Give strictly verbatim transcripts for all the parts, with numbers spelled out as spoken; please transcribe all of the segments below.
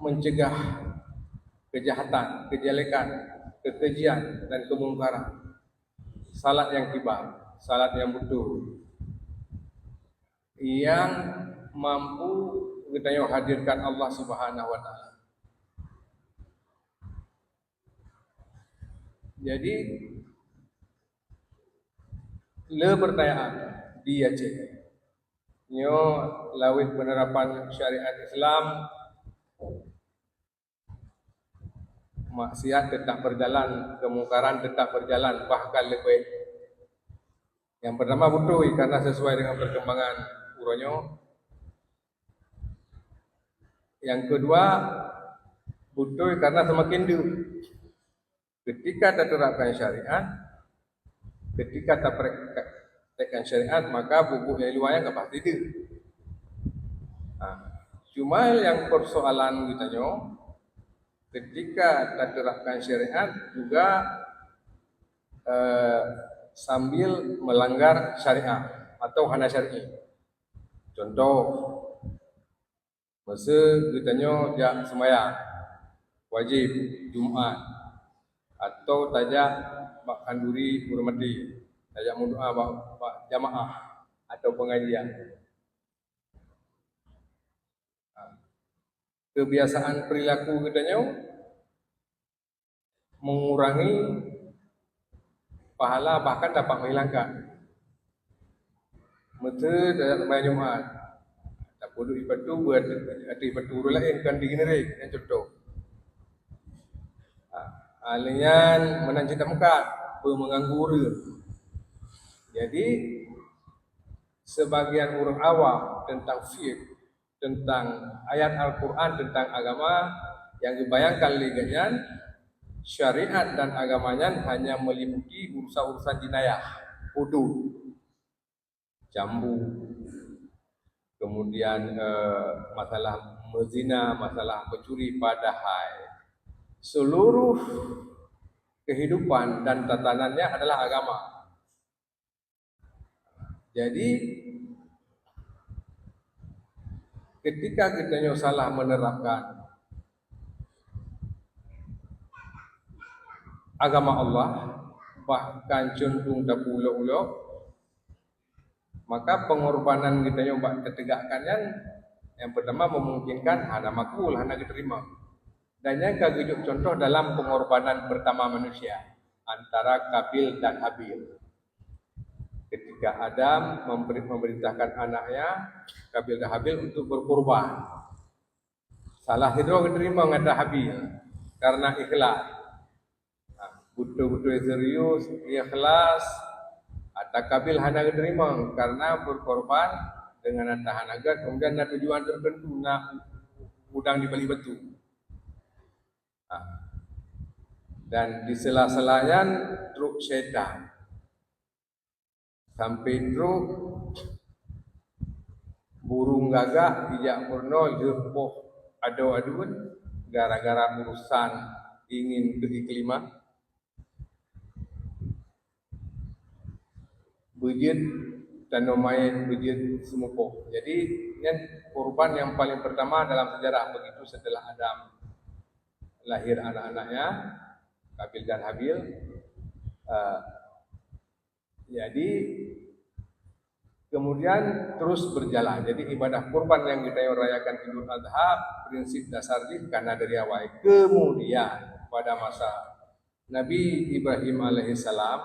mencegah kejahatan, kejelekan, kekejian dan kemungkaran. Salat yang kiban, salat yang betul, yang mampu geutanyoe hadirkan Allah Subhanahu wa Taala. Jadi, le pertanyaan di Aceh. Nyoe lawét penerapan syariat Islam, maksiat tetap berjalan, kemungkaran tetap berjalan, bahkan lebih. Yang pertama beutôi karena sesuai dengan perkembangan uroe nyoe. Yang kedua beutôi karena semakin deuh. Ketika taterapkan syariat, ketika tapraktekkan syariat, maka buet-buet nyang luwa nyan ka pasti deuh. Ha. Cuma yang persoalan geutanyoe, ketika taterapkan syariat juga, eh, sambil melanggar syariat atau hana syar'i. Contoh, meusé geutanyoe jak seumayang wajéb Jumat, atau tajak bak khanduri ureuëng maté, tajak meudoá bak, bak jamaah atau pengajian. Kebiasaan perilaku geutanyoe mengurangi pahala, bahkan dapat menghilangkan. Meusé dalam seumayang Jumat, tapeuduek sipatu, beuateueh sipatu ureuëng laén, kon di geuneurek, nyan contoh. Ha, lheueh nyan meunan cit tameukat, peue meuganggu ureuëng. Jadi, sebagian ureuëng awam tentang fiqh, tentang ayat Al-Quran, tentang agama, yang dibayangkan lé gobnyan, syariat dan agama nyan hanya meliputi urusan-urusan jinayah, hudud, jambu, kemudian, eh, masalah mezina, masalah mencuri, padahai seluruh kehidupan dan tatanannya adalah agama. Jadi, ketika geutanyoe salah menerapkan agama Allah, bahkan condong tapeuulok-ulok, maka pengorbanan geutanyoe bak teutegakkan nyan, yang pertama memungkinkan hana makbul, hana geuterima. Dan nyan ka geujok contoh dalam pengorbanan pertama manusia, antara Kabil dan Habil. Ketika Adam memberi-, memerintahkan anaknya, Kabil dan Habil, untuk berkorban. Salah sidroe geuterima ngon Habil karena ikhlas. Nah, beutôi-beutôi serius, ikhlas, ata Kabil hana geuterima karena berkorban dengan ata hana gét, kemudian na tujuan tertentu, na udang di balik batu. Nah, dan di sela-sela nyan trok syaitan. Sampai trok burung gagak ijak meurunoe lheueh poh adoe aduen gara-gara urusan ingin keu iklima. Beujeuet tanoh maén, beujeuet seumupoh. Jadi, nyan korban yang paling pertama dalam sejarah, begitu setelah Adam lahir anak-anaknya, Kabil dan Habil. Eh, jadi, kemudian terus berjalan. Jadi, ibadah kurban yang kita rayakan Idul Adha, prinsip dasar jih karena dari awai. Kemudian, pada masa Nabi Ibrahim alaihissalam,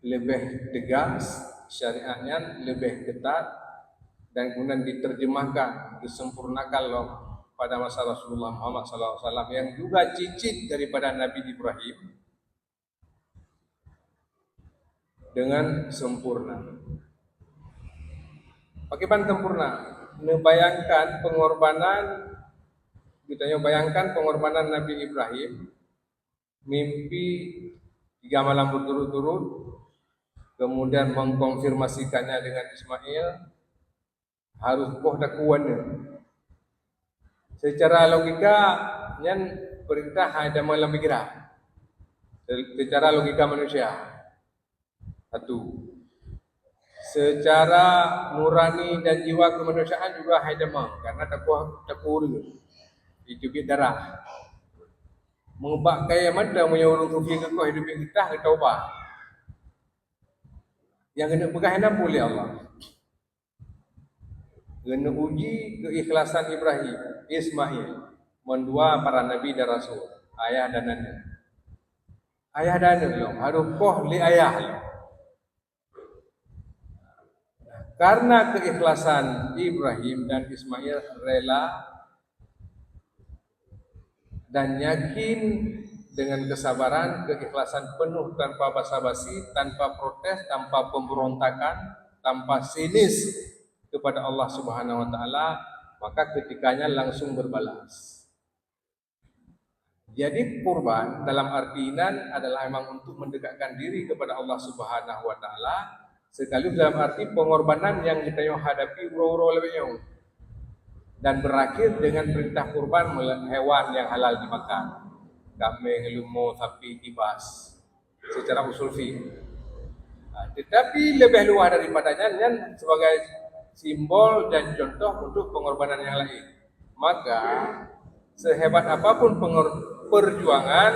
leubeh tegas, syariat nyan leubeh ketat, dan kemudian diterjemahkan, disempurnakan lom pada masa Rasulullah Muhammad sallallahu alaihi wasallam, yang juga cicit daripada Nabi Ibrahim, dengan sempurna. Pakriban sempurna? Neubayangkan pengorbanan, geutanyoe bayangkan pengorbanan Nabi Ibrahim, mimpi tiga malam berturut-turut, kemudian mengkonfirmasikannya dengan Ismail, harôh poh takue aneuk. Secara logika, nyan peurintah hai tamong lam pikiran. Se-, secara logika manusia. Satu. Secara nurani dan jiwa kemanusiaan juga hai damang, karena taku-, takureueng, jicubit darah. Meubak kayée mantong meunyoe ureuëng sufi geukoh hidup gitah geutaubat. Nyang keuneuk peugah hana peureulée Allah. Keuneuk uji keikhlasan Ibrahim, Ismail, mandua para nabi dan rasul, ayah dan aneuk. Ayah dan aneuk lom harôh poh lé ayah lom. Karena keikhlasan Ibrahim dan Ismail rela dan yakin dengan kesabaran, keikhlasan penuh tanpa basa-basi, tanpa protes, tanpa pemberontakan, tanpa sinis kepada Allah Subhanahu wa Taala, maka ketikanya langsung berbalas. Jadi kurban dalam arti inan adalah memang untuk mendekatkan diri kepada Allah Subhanahu wa Taala, sekaligus dalam arti pengorbanan yang kita yang hadapi uroe-uroe lewat nyoe, dan berakhir dengan perintah kurban hewan yang halal dimakan, kambing, leumo, sapi, kibas, secara usul fiqh. Nah, tetapi lebih luas daripada nyan, nyan sebagai simbol dan contoh untuk pengorbanan yang lain. Maka sehebat apapun pengor-, perjuangan,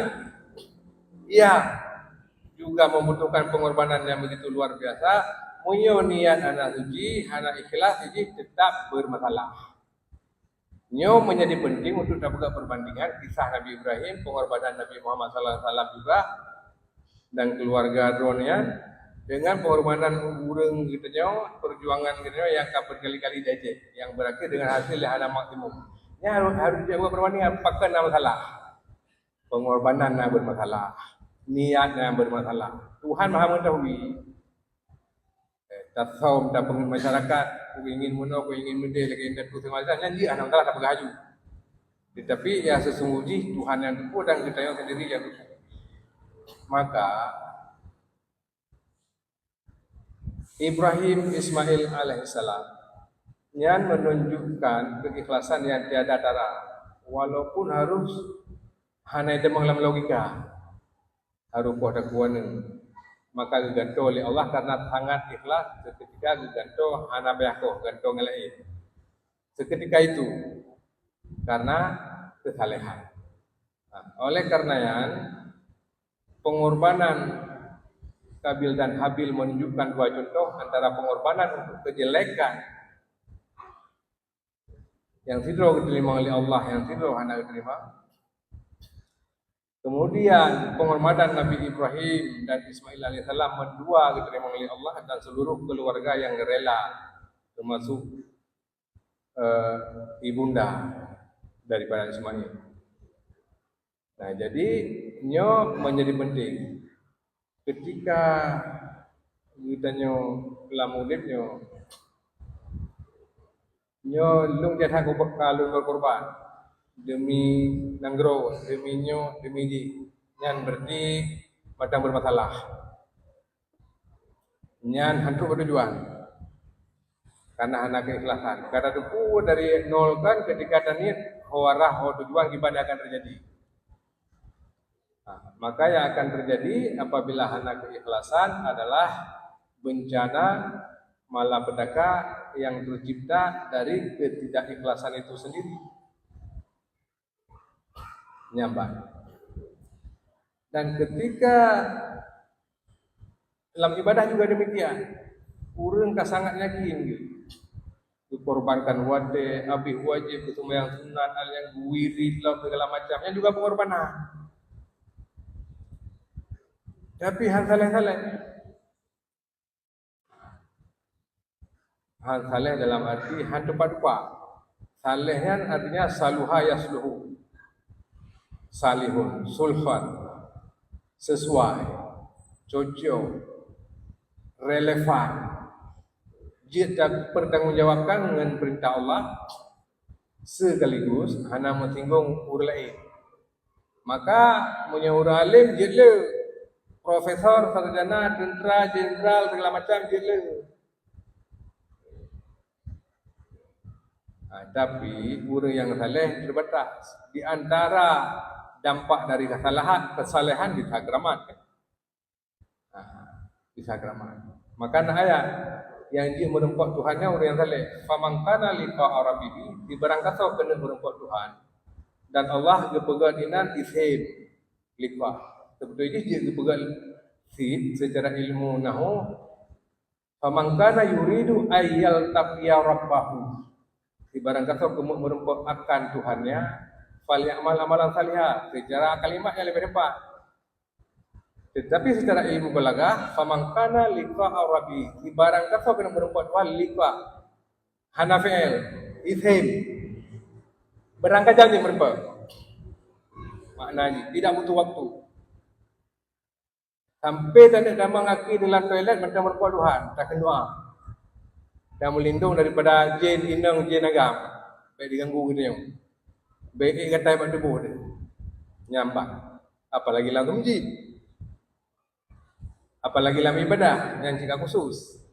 ia juga membutuhkan pengorbanan yang begitu luar biasa. Meunyoe niat hana suci, hana ikhlas, jadi tetap bermasalah. Nyoe menjadi penting untuk tapeugah perbandingan kisah Nabi Ibrahim, pengorbanan Nabi Muhammad sallallahu alaihi wasallam juga dan keluarga droeneuh nyan, dengan pengorbanan ureuëng geutanyoe, perjuangan geutanyoe yang ka berkali-kali diejek, yang berakhir dengan hasil yang hana maksimum. Nyan harôh, harôh dibuat perbandingan, pakon na masalah. Pengorbanan na bermasalah, niat na bermasalah. Tuhan Maha Mengetahui. Eh, tasawuf dan peng-, masyarakat, ku ingin meunoe, ku ingin meudeh, lagée indatu semacam nyan jih, hana masalah tapeugah laju. Tetapi ya sesungguh jih Tuhan yang teupeu dan geutanyoe sendiri yang teupeu. Maka Ibrahim Ismail alaihissalam nyan menunjukkan keikhlasan yang tiada tara, walaupun harus hana teumang lam logika. Harôh poh takuaneue. Maka geugantoe lé Allah karena sangat ikhlas, seketika geugantoe hana payah koh gantoe ngon laén. Seketika itu, karena kesalehan. Nah, oleh karena nyan, pengorbanan Kabil dan Habil menunjukkan dua contoh antara pengorbanan untuk kejelekan yang sidroe geuterima lé Allah, yang sidroe hana geuterima. Kemudian pengorbanan Nabi Ibrahim dan Ismail alaihissalam mandua geuterima lé Allah dan seluruh keluarga yang rela, termasuk, eh, ibunda daripada Ismail. Nah, jadi nyoe menjadi penting. Ketika geutanyoe lam udeb nyoe, nyoe lôn jadha ka lôn berkorban demi nanggroe, demi nyoe, demi jih, nyan berarti mantong bermasalah. Nyan hana trok tujuan. Karena hana keikhlasan. Kata teupeu dari nol kan ketika taniet ho arah ho tujuan kiban yang akan terjadi. Nah, maka yang akan terjadi apabila hana keikhlasan adalah bencana malapetaka yang tercipta dari ketidakikhlasan itu sendiri. Nyambat. Dan ketika lam ibadah juga demikian, ureuëng ka sangat yakin gitu. Dikorbankan watée, habéh wajéb, beuseumayang sunat, ada nyang wirid, lom segala macam, nyan juga pengorbanan. Tapi han saleh-saleh. Han saleh dalam arti han teupah-teupah. Saleh nyan artinya saluha yasluhu. Salihun, sulhun, sesuai, cocok, relevan. Jeuet tapeutanggungjawabkan ngon peurintah Allah, sekaligus hana meusinggung ureuëng laén. Maka meunyoe ureuëng alim jeuet le, profesor, sarjana, tentara, jenderal, segala macam jeuet le. Ha, tapi ureuëng nyang saleh terbatas. Di antara dampak dari kesalahan, kesalehan bisa keramat. Ha, bisa keramat. Maka na ayat, Nyang jeuet meureumpok Tuhan nyan ureuëng nyang saleh. Faman kana liqa'a rabbihi, di barang gasoe keuneuk meureumpok Tuhan. Dan Allah geupeugah inan isim liqa. Sebetul jih jeuet geupeugah sim secara ilmu nahwu. Faman kana yuridu ayyaltaqiya rabbahu. Di barang gasoe keuneuk meureumpok akan Tuhannya, falyamal amalan saliha. Secara kalimat yang lebih tepat. Tetapi secara ilmu balaghah, faman kana liqa'a rabbi, di barang gasoe keuneuk meureumpok Tuhan, liqa. Hana fi'il, isim. Barang gasoe jeuet meureumpok. Maknanya, tidak butuh waktu. Sampai taneuk damang aki dalam toilet mantong meureumpok Tuhan, takheun doa. Dan meulindong daripada jin inong, jin agam. Baik diganggu geutanyoe. Baik ék gatai bak tuboh teuh. Nyan bah. Apalagi lam masjid. Apalagi lam ibadah nyang cit ka khusus.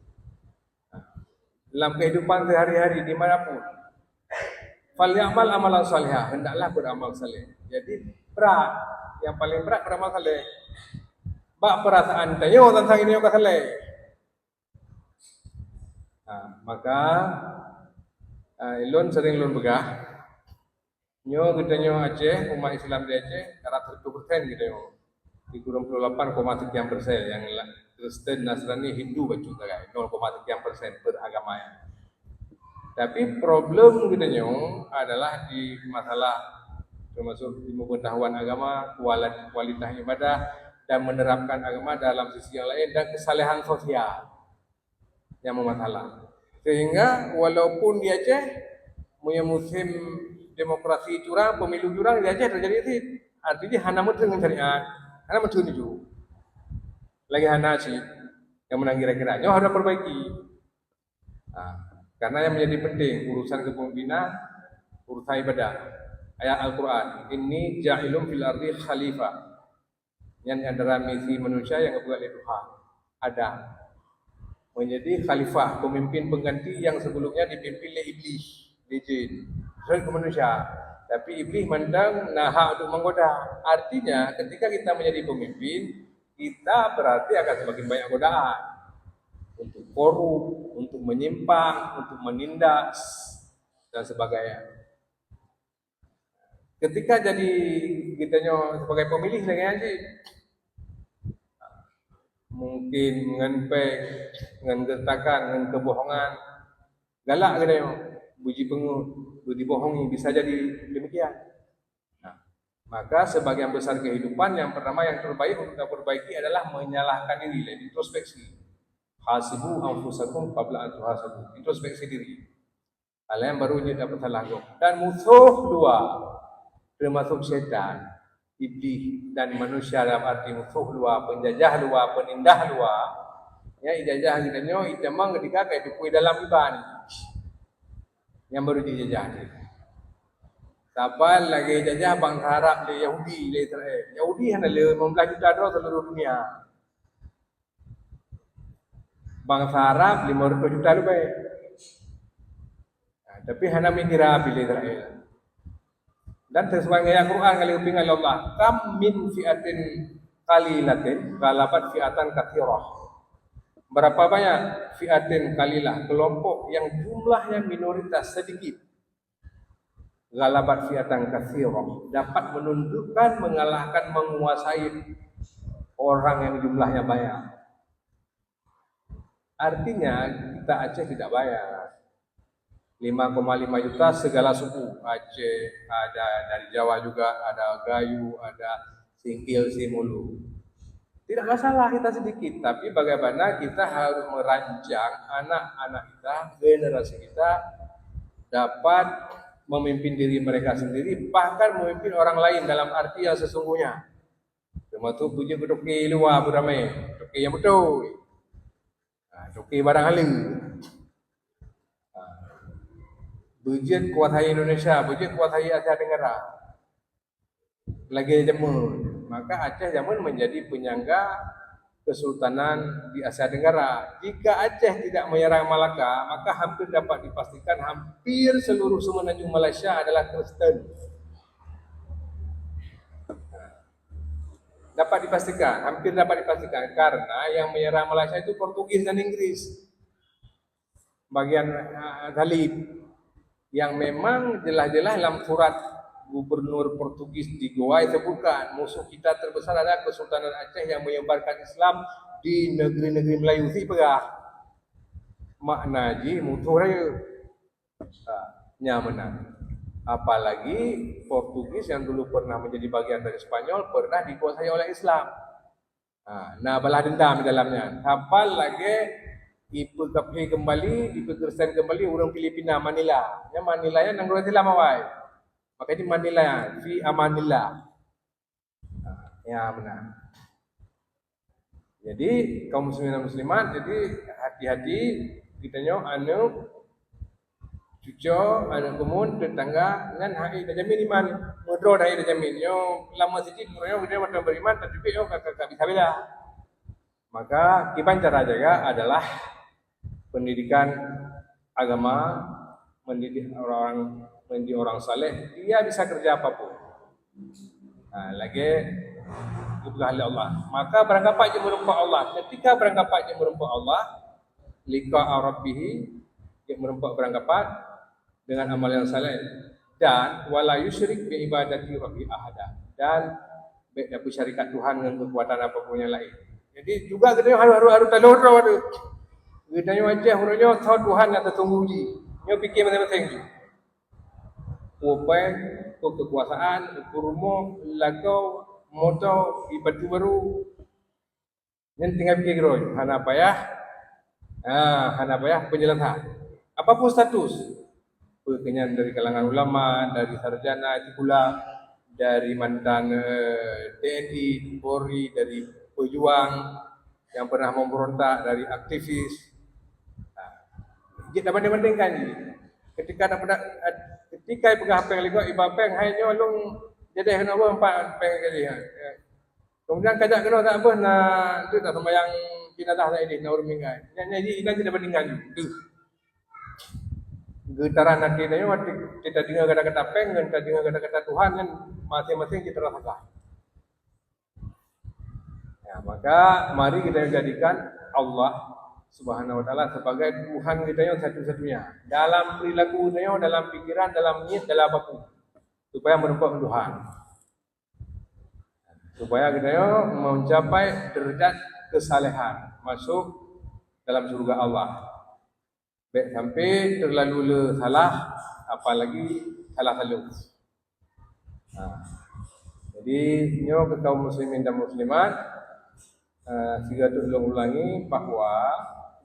Lam kehidupan sehari-hari di mana pun. Falyamal amalan salihah, hendaklah beramal saleh. Jadi berat. Yang paling berat beramal saleh. Bak perasaan tanyoe teuntang inyoe ka saleh. Ha, maka, ha, ilôn sering lôn peugah, nyoe geutanyoe Aceh, umat Islam di Aceh, seratus persen geutanyoe. Tiga puluh delapan koma sekian persen yang la-, Kristen, Nasrani, Hindu bacut sagai, nol koma sekian persen per agama nyan. Tapi problem geutanyoe adalah di masalah termasuk ilmu pengetahuan agama, kuala-, kualitas ibadah, dan menerapkan agama dalam sisi yang lain, dan kesalehan sosial yang memasalah. Sehingga walaupun di Aceh, meunyoe musim demokrasi curang, pemilu curang di Aceh terjadi sit. Artinya hana meuteun ngon syariat, hana meuteun ju. Lagi hana cit yang menang kira-kira. Nyoe harus perbaiki. Ha, karena yang menjadi penting urusan kepemimpinan, urusan ibadah. Ayat Al-Quran, "Inni ja'ilun fil ardi khalifah." Nyan antara misi manusia yang geupeugah lé Tuhan. Adam menjadi khalifah, pemimpin pengganti yang sebelumnya dipimpin lé Iblis, lé jin, jeuet keu manusia. Tapi Iblis mantong na hak untuk menggoda. Artinya, ketika kita menjadi pemimpin, kita berarti akan semakin banyak godaan untuk korup, untuk menyimpang, untuk menindas, dan sebagainya. Ketika jadi geutanyoe sebagai pemilih lagée nyan cit, mungkin ngon péng, ngon geurtakan, ngon keubohongan, galak geutanyoe beujipeungeut, beujibohongi, bisa jadi demikian. Nah, maka sebagian besar kehidupan yang pertama yang terbaik untuk kita perbaiki adalah menyalahkan diri, introspeksi. Hasibu anfusakum qabla an tuhasabu. Introspeksi diri. Kalian baru jeuet dapat salah gob. Dan musoh dua, termasuk syaitan, iblis, dan manusia dalam arti musoh dua, penjajah dua, penindas dua. Ya, ijajah geutanyoe, itamong ketika ka itupui dalam iban. Nyang baru jijajah dia. Saban lagée jajah bangsa Arab lé Yahudi, lé Israel. Yahudi hana le lima belas juta droe seluruh dunia. Bangsa Arab lima ratus juta leubeh. Nah, tapi hana meugira api lé Israel. Dan sesuai dengan ayat Quran kali geupeugah lé Allah, "Kam min fi'atin qalilatin ghalabat fi'atan katsirah." Berapa banyak fi'atin qalilah, kelompok yang jumlahnya minoritas sedikit, ghalabat fi'atan katsirah, dapat menundukkan, mengalahkan, menguasai orang yang jumlahnya banyak. Artinya, kita Aceh tidak banyak. Lima koma lima juta segala suku. Aceh, ada dari Jawa juga, ada Gayu, ada Singkil, Simulu. Tidak masalah kita sedikit, tapi bagaimana kita harus merancang anak-anak kita, generasi kita dapat memimpin diri mereka sendiri, bahkan memimpin orang lain dalam arti yang sesungguhnya. Termasuk beujeuet keu toke luwa pun ramé, toke nyang beutôi. Ha, toke barang haleue. Ha. Beujeuet kuasai Indonesia, beujeuet kuasai Asia Tenggara. Lagée jameun, maka Aceh jameun menjadi penyangga kesultanan di Asia Tenggara. Jika Aceh tidak menyerang Malaka, maka hampir dapat dipastikan hampir seluruh semenanjung Malaysia adalah Kristen. Dapat dipastikan, hampir dapat dipastikan, karena yang menyerang Malaysia itu Portugis dan Inggris. bagian, ah, salib, yang memang jelas-jelas dalam surat gubernur Portugis di Gowa disebutkan, musuh kita terbesar adalah Kesultanan Aceh yang menyebarkan Islam di negeri-negeri Melayu. Sipeugah makna jih musuh rayeuk. Ha, nyan meunan. Apalagi Portugis yang dulu pernah menjadi bagian dari Spanyol pernah dikuasai oleh Islam. Ha, na balas dendam di dalam nyan. Saban lagèe ipeukafé keumbali, ipeukristen keumbali ureueng Filipina, Manila. Nyan Manila nyan nanggroe Islam awai. Makanya Manila, fi amanillah. Ha, ya benar. Jadi, kaum muslimin dan muslimat, jadi hati-hati geutanyoe aneuk cuco, aneuk keumuen, tetangga, nyan hana tajamin iman. Meudroe hana tajamin. Nyoe lam masjid, meunyoe geutanyoe mantong beriman, tapi nyoe ka, ka, ka bisa beda. Maka, kiban cara jaga adalah pendidikan agama, mendidik orang, menjadi orang saleh, dia bisa kerja apapun. Ha, lagèe geupeugah lé Allah. Maka barangkapat jeuet meureumpok Allah. Ketika barangkapat jeuet meureumpok Allah, liqa'a rabbih, jeuet meureumpok barangkapat dengan amal yang saleh. Dan wala yusyrik bi ibadati rabbi ahada. Dan bèk tapeusyarikat Tuhan ngon keukuatan apapun nyang laén. Jadi juga geutanyoe harôh, harôh, harôh taloe droe tu. Geutanyoe Aceh uroe nyoe soe Tuhan nyang teutunggu jih. Nyoe pike maséng-maséng jih. Peue péng, peue keukuasaan, peue rumoh, lakoe, moto, baju barô. Nyan tinggai pike keudroe, hana payah, ha, hana payah penjelasan. Apapun status, peue keu nyan dari kalangan ulama, dari sarjana, itu pula dari mantan, eh, T N I, Polri, dari pejuang yang pernah memberontak, dari aktivis. Ha. Jeuet tabanding-bandingkan jih. Ketika dapat, ketika ipeugah péng lé gob, iba péng, hai nyoe lôn jadeh keunoe boh empat péng kali, ha. Kemudian kajak keunoe tak beuh na, tu tak sembahyang jenazah tadi na ureueng meninggai. Nyan, nyan jih inan kita bandingkan tu. Geutaran hati nyoe waktu kita dengar kata-kata péng dan kita dengar kata-kata Tuhan kan masing-masing kita rasakan. Ya, maka mari kita jadikan Allah Subhanahu wa Taala sebagai Tuhan kita yang satu-satunya dalam perilaku kita, dalam pikiran, dalam niet, dalam baku, supaya meureumpok Tuhan. Supaya geutanyoe mencapai derajat kesalehan, masuk dalam syurga Allah. Bèk sampai terlalu le salah, apalagi salah saleue. Ha. Jadi, nyoe keu kaum muslimin dan muslimat, eh, sigoe teuk lôn ulangi bahwa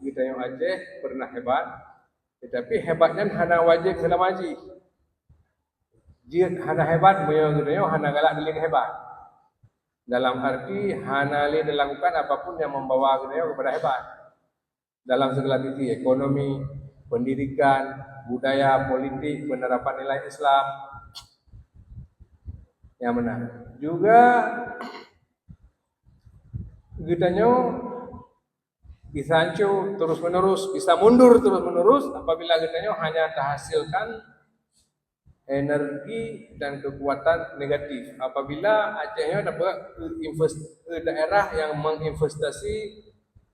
geutanyoe Aceh pernah hebat, tetapi hebat nyan hana wajéb seulama jih. Jeuet hana hebat meunyoe geutanyoe hana galak dilèe hebat. Dalam arti hana lé dilakukan apapun yang membawa geutanyoe kepada hebat. Dalam segala sisi, ekonomi, pendidikan, budaya, politik, penerapan nilai Islam. Yang benar. Juga geutanyoe bisa hancur terus-menerus, bisa mundur terus-menerus apabila geutanyoe hanya tahasilkan energi dan kekuatan negatif. Apabila Aceh nyoe dapat invest-, daerah yang menginvestasi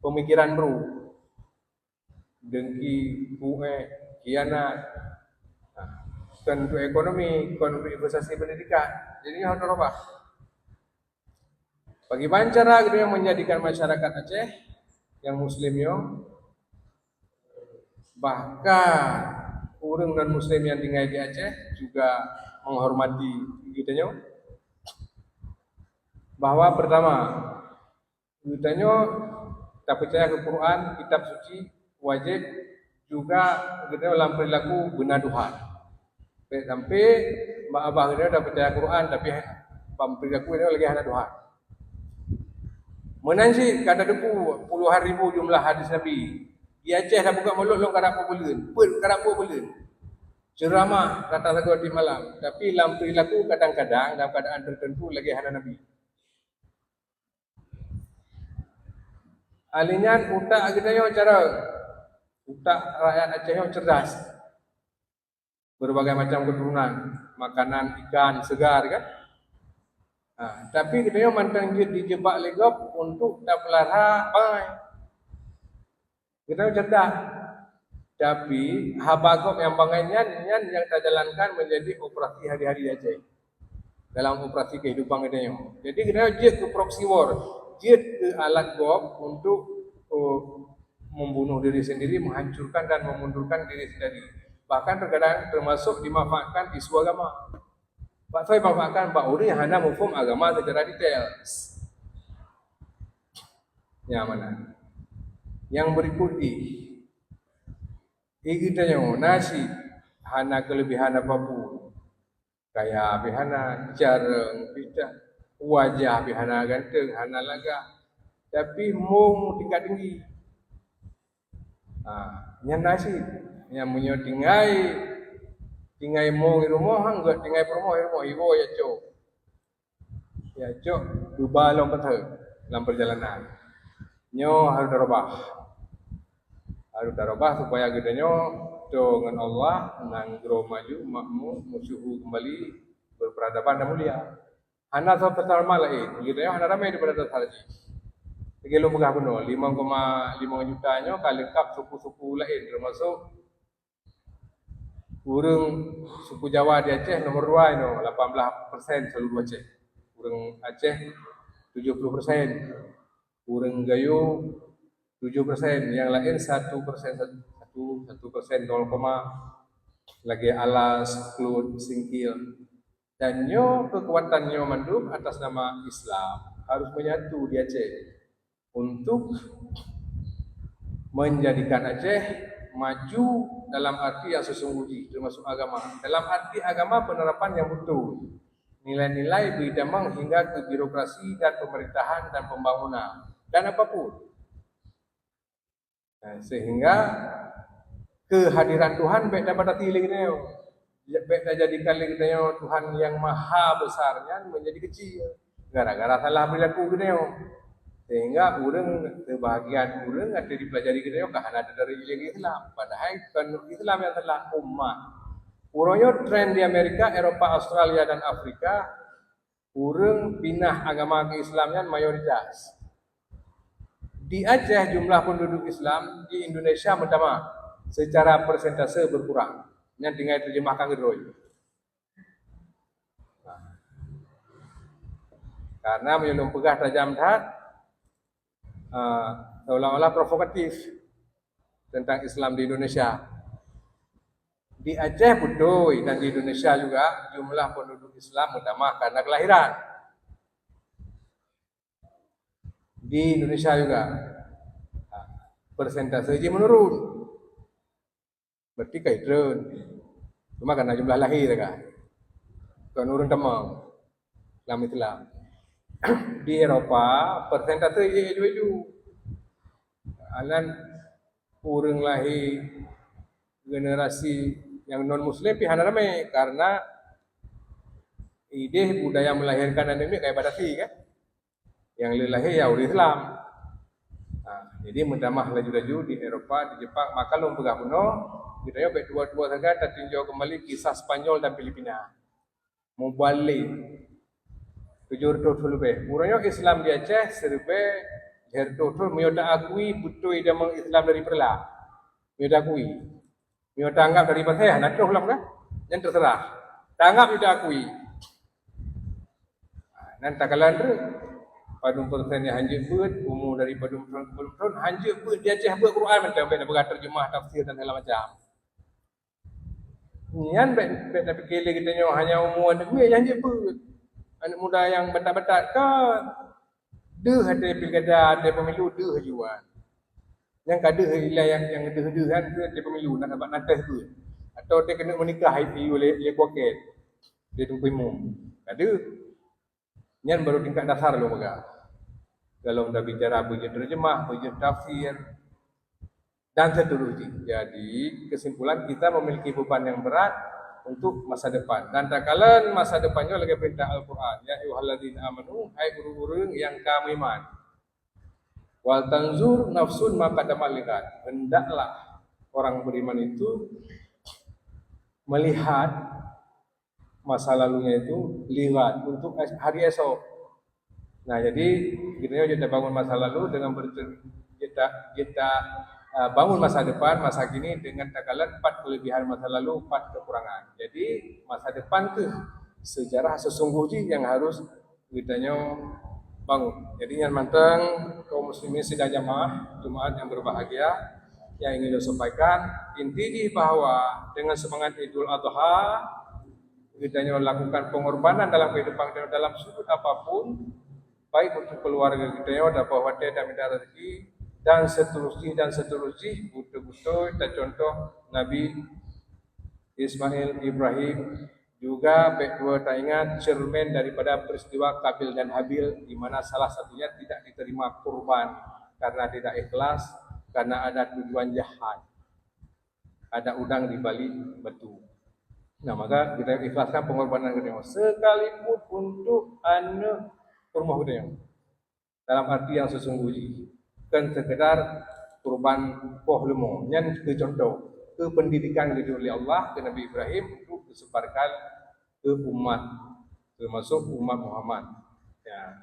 pemikiran buruk, dengki, pu'eh, khianat, nah, bukan untuk ekonomi, bukan untuk investasi pendidikan. Jadi, nyoe harus rubah. Bagaimana cara kita menjadikan masyarakat Aceh yang muslim nyoe, bahkan ureueng non muslim yang tinggai di Aceh juga menghormati geutanyoe? Bahwa pertama, geutanyoe tapeucaya keu Quran, kitab suci, wajéb juga geutanyoe lam perilaku beuna Tuhan. Bèk sampai bak babah geutanyoe tapeucaya Quran, tapi bak perilaku geutanyoe lagèe hana Tuhan. Meunan cit ka tateupeue puluhan ribu jumlah hadis Nabi. Di Aceh tabuka mulod lôn karab peuet buleuen, peuet karab peuet buleuen. Ceramah rata sagoe tiep malam, tapi lam perilaku kadang-kadang dalam keadaan tertentu lagèe hana Nabi. Ahli nyan utak geutanyoe cara, utak rakyat Aceh nyoe cerdas. Berbagai macam keturunan, makanan ikan segar kan. Ha, tapi geutanyoe mantong jeuet dijebak lé gob untuk tapeulara bangai. Geutanyoe cerdas. Tapi haba gob nyang bangai nyan, nyan nyang tajalankan menjadi operasi hari-hari di Aceh. Dalam operasi kehidupan geutanyoe. Jadi geutanyoe jeuet keu proxy war, jeuet keu alat gob untuk, eh, membunuh diri sendiri, menghancurkan dan memundurkan diri sendiri. Bahkan terkadang termasuk dimanfaatkan isu agama. Bak soe manfaatkan? Bak ureuëng nyang hana muphom agama secara detail. Nyang mana? Nyang berikut di, di geutanyoe na cit hana kelebihan apapun. Kaya pih hana, careueng pih hana, wajah pih hana ganteng, hana lagak. Tapi mong tingkat tinggi. Ha, nyan na cit. Nyang meunyoe tinggai, tinggai mong di rumoh, han gèt tinggai peurumoh di rumoh, iwoe ya cok. Ya cok, cuba lom beutôi lam perjalanan. Nyoe harus tarubah. Harus tarubah supaya geutanyoe toe ngon Allah, nanggroe maju, makmur, meusyuhu kembali, berperadaban dan mulia. Hana soe peutarma laén, geutanyoe hana ramé daripada dasar jih. Lagèe lôn peugah bunoe, limong koma limong juta nyoe ka leungkap suku-suku laén, termasuk ureuëng suku Jawa di Aceh nomor dua inoe, lapan belas persen seluruh Aceh. Ureuëng Aceh tujuh puluh persen, ureuëng Gayo tujuh persen, nyang laén satu persen, satu, satu persen, nol koma, lagèe Alas, Kluet, Singkil. Dan nyoe keukuatan nyoe mandum atas nama Islam harus menyatu di Aceh untuk menjadikan Aceh maju dalam arti yang sesungguh jih, termasuk agama. Dalam arti agama, penerapan yang betul, nilai-nilai beuitamong hingga ke birokrasi dan pemerintahan dan pembangunan dan apapun. Nah, sehingga kehadiran Tuhan bèk tabatasi lé geutanyoe. Bèk tajadikan lé geutanyoe Tuhan yang maha besar nyan menjadi kecil gara-gara salah perilaku geutanyoe. Sehingga ureuëng, sebahagian ureuëng ateueh dipelajari geutanyoe ka hana teudarah ilmu Islam. Padahai bukan Islam yang salah, umat. Uroe nyoe tren di Amerika, Eropa, Australia dan Afrika, ureuëng pinah agama keu Islam nyan mayoritas. Di Aceh jumlah penduduk Islam di Indonesia meutamah secara persentase berkurang. Nyan tinggai terjemahkan keudroe. Karena meunyoe lôn peugah tajam that, ah, seolah-olah provokatif tentang Islam di Indonesia. Di Aceh beutôi dan di Indonesia juga jumlah penduduk Islam meutamah karena kelahiran. Di Indonesia juga persentase jih menurun. Berarti ka itreun. Cuma karena jumlah lahé sagai. Kon ureuëng tamong lam Islam. Di Eropa, persentase jih laju-laju. Alan ureuëng lahé generasi nyang non muslim pih hana ramé karena idéh budaya melahirkan aneuk miet ka ibatasi kan. Nyang le lahé ya ureuëng Islam. Ha, jadi meutamah laju-laju di Eropa, di Jepang, maka lôn peugah bunoe, geutanyoe bèk tuwo-tuwo sagai tatinjau keumbali kisah Spanyol dan Filipina. Mubalik tujoh reutôh thôn leubeh. Uroe nyoe Islam di Aceh siribèe lhèe reutôh thôn meunyoe taakui beutôi damang Islam dari Peureulak. Meunyoe taakui. Meunyoe taanggap dari Pasai, hana troh lom kan? Nyan terserah. Taanggap meunyoe taakui. Nan takalon treuk. Padum persen nyang hanjeuet beuet, umu dari padum thôn, padum thôn, hanjeuet beuet di Aceh beuet Quran mantong, bèk na peugah terjemah, tafsir dan segala macam. Nyan bèk, bèk tapike lé geutanyoe hanya umu aneuk miet nyang hanjeuet beuet. Aneuk muda nyang batat-batat ka deuh até pilkada, até pemilu deuh juan. Nyang ka deuh ilai nyang, nyang deuh-deuh kan, deuh até pemilu, nak dapat nates beuet. Atau até keuneuk meunikah, iyue lé, lé kuakét. Di Teungku Imum. Ka deuh. Nyan baru tingkat dasar lôn peugah. Kalau dah bicara beujeuet terjemah, beujeuet tafsir, dan seterusnya. Jadi, kesimpulan, kita memiliki beban yang berat untuk masa depan. Dan takalon masa depan nyoe lagèe peurintah Al-Quran, "Ya ayyuhalladzina amanu," hai ureuëng-ureuëng nyang ka meuiman. "Wal tanzur nafsun ma qaddamat lighad." Hendaklah orang beriman itu melihat masa lalunya itu lighad untuk es-, hari esok. Nah, jadi geutanyoe jeuet tabangun masa lalu dengan bercer-, jeuet ta-, jeuet ta-, Ah, bangun masa depan, masa kini dengan takalon pat kelebihan masa lalu, pat kekurangan. Jadi, masa depan tu sejarah sesungguh jih yang harus geutanyoe bangun. Jadi, nyan mantong kaum muslimin sidang jamaah Jumaat yang berbahagia, yang ingin saya sampaikan, inti jih bahwa dengan semangat Idul Adha, geutanyoe lakukan pengorbanan dalam kehidupan geutanyoe dalam sudut apapun, baik untuk keluarga geutanyoe, dapat watée dan minta rezeki, dan seterusnya, dan seterusnya, betul-betul tacontoh Nabi Ismail, Ibrahim, juga bék dua taingat cermin daripada peristiwa Kabil dan Habil, di mana salah satunya tidak diterima kurban karena tidak ikhlas, karena ada tujuan jahat, ada udang di balik batu. Nah, maka kita ikhlaskan pengorbanan kita sekalipun untuk anak rumah kita yang dalam arti yang sesungguh jih, bukan sekedar kurban poh leumo. Nyan keu contoh, keu pendidikan geutanyoe lé Allah keu Nabi Ibrahim untuk disebarkan keu umat, termasuk umat Muhammad. Ya.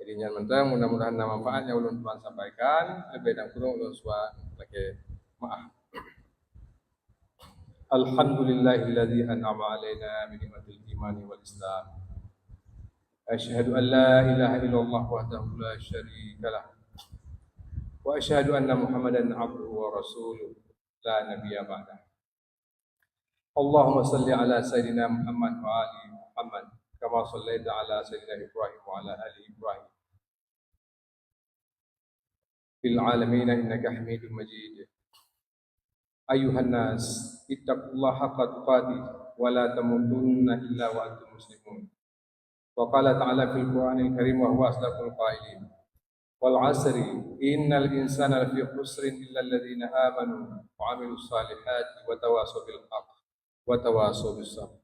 Jadi nyan mantong, mudah-mudahan na manfaat nyang ulôn tuan sampaikan, leubeh dan kurang ulôn suah lakée maaf. Alhamdulillahilladzi an'ama 'alaina bi ni'matil imani wal Islam. Asyhadu an la ilaha illallah wahdahu la syarika lah. Wa asyhadu anna Muhammadan abduhu wa rasuluh la nabiyya ba'dah. Allahumma salli ala sayyidina Muhammad wa ali Muhammad kama sallaita ala sayyidina Ibrahim wa ala ali Ibrahim fil alamin innaka Hamidum Majid. Ayuhan nas, ittaqullaha haqqa tuqatih wa la tamutunna illa wa antum muslimun. Wa qala ta'ala fil Qur'anil Karim wa huwa asdaqul qailin. Wal 'asri, innal insana lafi khusrin illa alladhina amanu wa 'amilus salihati wa tawasaw bil haqq wa tawasaw bis sabr.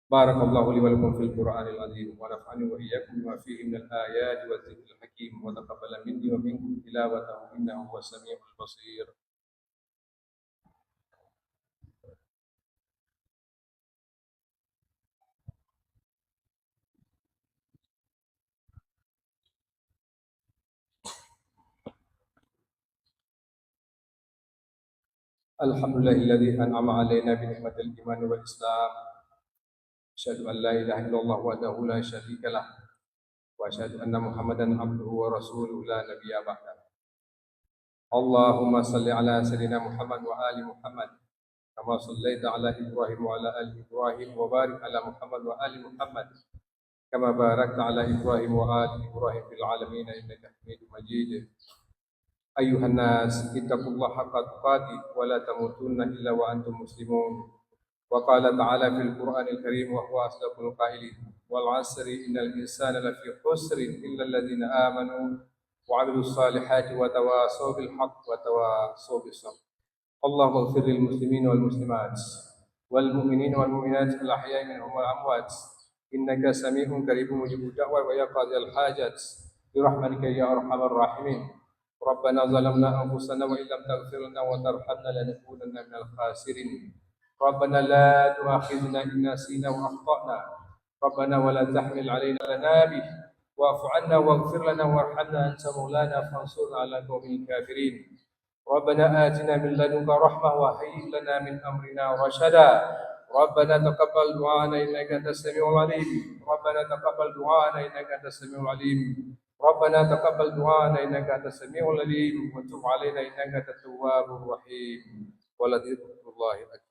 Barakallahu li wa lakum fil Qur'anil azim wa nafa'ani wa iyyakum bima fihi minal ayati wa dzikril hakim wa taqabbala minni wa minkum tilawatahu innahu huwas samiul basir. Alhamdulillahilladzi an'ama 'alaina bi ni'matil iman wal Islam. Asyhadu an la ilaha illallah wahdahu la syarika lah. Wa asyhadu anna Muhammadan abduhu wa rasuluh la nabiyya ba'dah. Allahumma salli ala sayyidina Muhammad wa ali Muhammad. Kama sallaita ala Ibrahim wa ala ali Ibrahim wa barik ala Muhammad wa ali Muhammad. Kama barakta ala Ibrahim wa ali Ibrahim fil alamin innaka Hamidum Majid. Ayuhan nas, ittaqullaha haqqa tuqatih wa la tamutunna illa wa antum muslimun. Wa qala ta'ala fil Qur'anil Karim wa huwa asdaqul qailin. Wal 'asri innal insana lafi khusrin illa alladhina amanu wa 'amilus salihati wa tawasaw bil haqq wa tawasaw bis sabr. Allahumma ighfir lil muslimin wal muslimat wal mu'minin wal mu'minat al ahya'i minhum wal amwat innaka sami'un qaribun mujibud da'wat wa ya qadhiyal hajat bi rahmatika ya arhamar rahimin. Rabbana zalamna anfusana wa illam taghfir lana wa tarhamna lanakunanna minal khasirin. Rabbana la tu'akhidhna in nasina wa akhtana. Rabbana wa la tahmil 'alaina lana bih wa'fu 'anna waghfir lana warhamna anta maulana fansurna 'alal qaumil kafirin. Rabbana atina min ladunka rahmah wa hayyi' lana min amrina rashada. Rabbana taqabbal du'ana innaka antas samiul alim. Rabbana taqabbal du'ana innaka antas samiul alim. Rabbana taqabbal du'ana innaka antas samiul alim wa tub 'alaina innaka antat tawwabur rahim. Wa la dzikrullahi akbar.